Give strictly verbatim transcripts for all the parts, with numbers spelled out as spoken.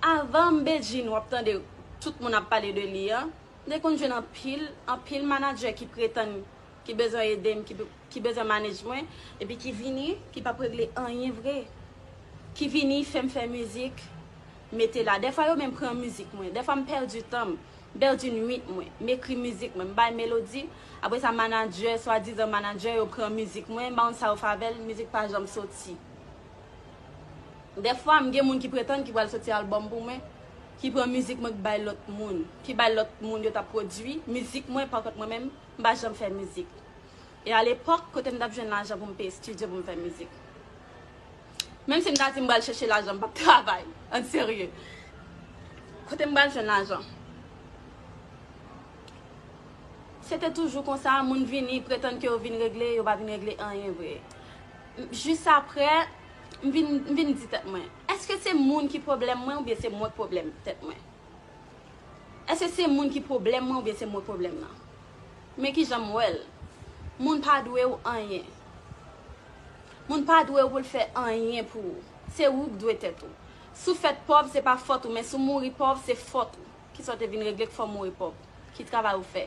Avan m Bedjine, w ap tande tout moun ap pale de li an, m te konn jwenn anpil, anpil manadjè ki pretann ki bezwen ede m, ki, ki bezwen manage mwen, epi ki vini, ki p ap regle anyen vre. Ki vini fè m fè mizik, mete la. Dèfwa yo menm pran mizik mwen. Dèfwa m pèdi tan m, m pèdi nuit mwen, m ekri mizik mwen, m bay melodi. Apre sa, manadjè, swadizan manadjè, yo pran mizik mwen, m pa konn sa yo fè avè l, mizik pa janm soti. Dèfwa, m gen moun ki pretann ki pral soti albòm pou mwen, ki pran mizik mwen, ki bay lòt moun, ki bay lòt moun yo t ap pwodui mizik mwen, pakont mwen menm, m pa janm fè mizik. E alepòk, kote m t ap jwenn lajan pou m peye estidyo pou m fè mizik? Menm si m ta di m pral chèche lajan, m p ap travay. An serye. Kote m pral jwenn lajan? Se te toujou konsa, moun vini, pretann ke yo vin regle, yo pa vin regle anyen vre. Jis apre, m vin, m vin di tèt mwen, èske se moun ki pwoblèm mwen oubyen se mwen k pwoblèm tèt mwen? Èske se moun ki pwoblèm mwen oubyen se mwen k pwoblèm nan? Men kijan m wè l. Moun pa dwe w anyen. Moun pa dwe w pou l fè anyen pou ou. Se ou k dwe tèt ou. Si w fèt pòv, se pa fòt ou, men si w mouri pòv, se fòt ou. Kisa w te vin regle k fè w mouri pòv? Ki travay ou fè?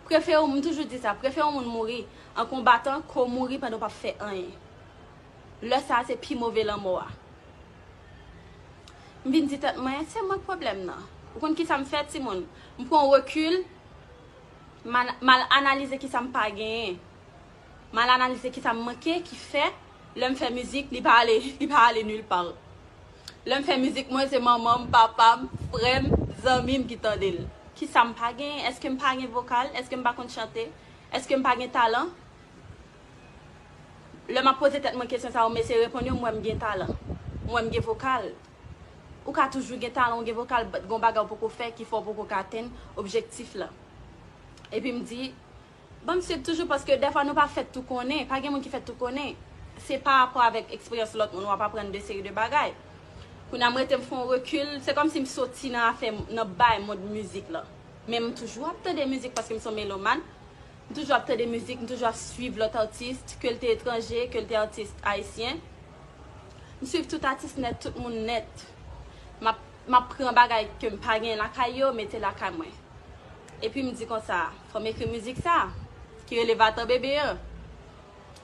Prefere w, m toujou di sa, prefere yon moun mouri an konbatan ke w mouri pandan w p ap fè anyen. Lè sa a, se pi move lanmò a. M vin di tèt mwen, se mwen k pwoblèm nan. Ou konn kisa m fè, timoun? M pran rekil, m al, m al analize kisa m pa genyen. M al analize kisa m manke, ki fè, lè m fè mizik, li pa ale, li pa ale nil pa. Lè m fè mizik mwen, se manman m, papa m, frè m, zanmi m ki tande l. Kisa m pa genyen? Èske m pa gen vokal? Èske m pa konn chante? Èske m pa gen talan? Lè m ap poze tèt mwen kesyon sa yo, m eseye reponn yo, m wè m gen talan. M wè m gen vokal. Ou ka toujou gen talan, ou gen vokal, but gen yon bagay ou poko fè ki fè w poko ka atenn objektif la. Epi m di, ban m swiv toujou, paske dèfwa nou pa fèt tou konnen, pa gen moun ki fèt tou konnen. Se pa rapò avèk eksperyans lòt moun, w ap aprann de seri de bagay. Kounye a m rete m fè yon rekil, se kòmsi m soti nan afè, nan bay mond mizik la. Men m toujou ap tande mizik paske m se yon melomàn. M toujou ap tande mizik, m toujou ap swiv lòt atis, ke l te etranje, ke l te atis ayisyen. M swiv tout atis nèt, tout moun nèt. M ap, m ap pran bagay ke m pa gen lakay yo, mete lakay mwen. Epi m di konsa, fò m ekri mizik sa, ki rele Vatan Bebe an.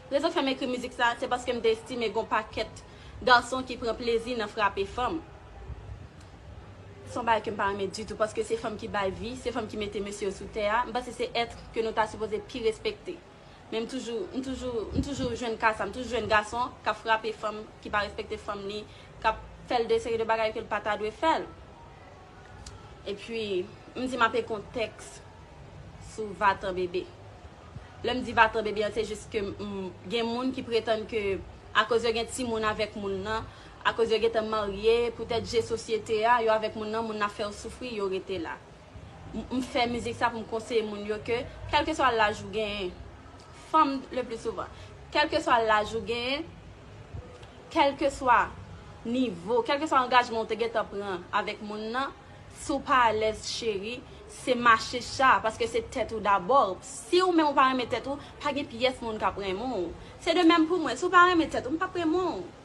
Rezon k fè m ekri mizik sa, se paske m te estime gen yon pakèt gason ki pran plezi nan frape fanm. Se yon bagay ke m pa renmen ditou, paske se fanm ki bay vi, se fanm ki mete mesye yo sou tè a. M panse se èt ke nou ta sipoze pi respekte. Men m toujou, m toujou, m toujou jwenn ka sa, m toujou jwenn gason k ap frape fanm, ki pa respekte fanm li, k ap fè l de seri de bagay ke l pa ta dwe fè l. Epi, m di m ap ekri yon tèks sou Vatan Bebe. Lè m di Vatan Bebe an, se jis ke m, gen moun ki pretann ke akoz yo gen timoun avèk moun nan, akoz yo gentan marye, poutèt je sosyete a, yo avèk moun nan, moun nan ap fè yo soufri, yo rete la. M, m fè mizik sa pou m konseye moun yo ke, kèlkeswa laj ou genyen, fanm le pli souvan, kèlkeswa laj ou genyen, kèlkeswa nivo, kèlkeswa angajman ou te gentan pran avèk moun nan, si w pa alèz, cheri, se mache cha, paske se tèt ou dabò. Si ou menm ou pa renmen tèt ou, pa gen pyès moun k ap renmen w. Se de menm pou mwen, si w pa renmen tèt ou, m p ap renmen w.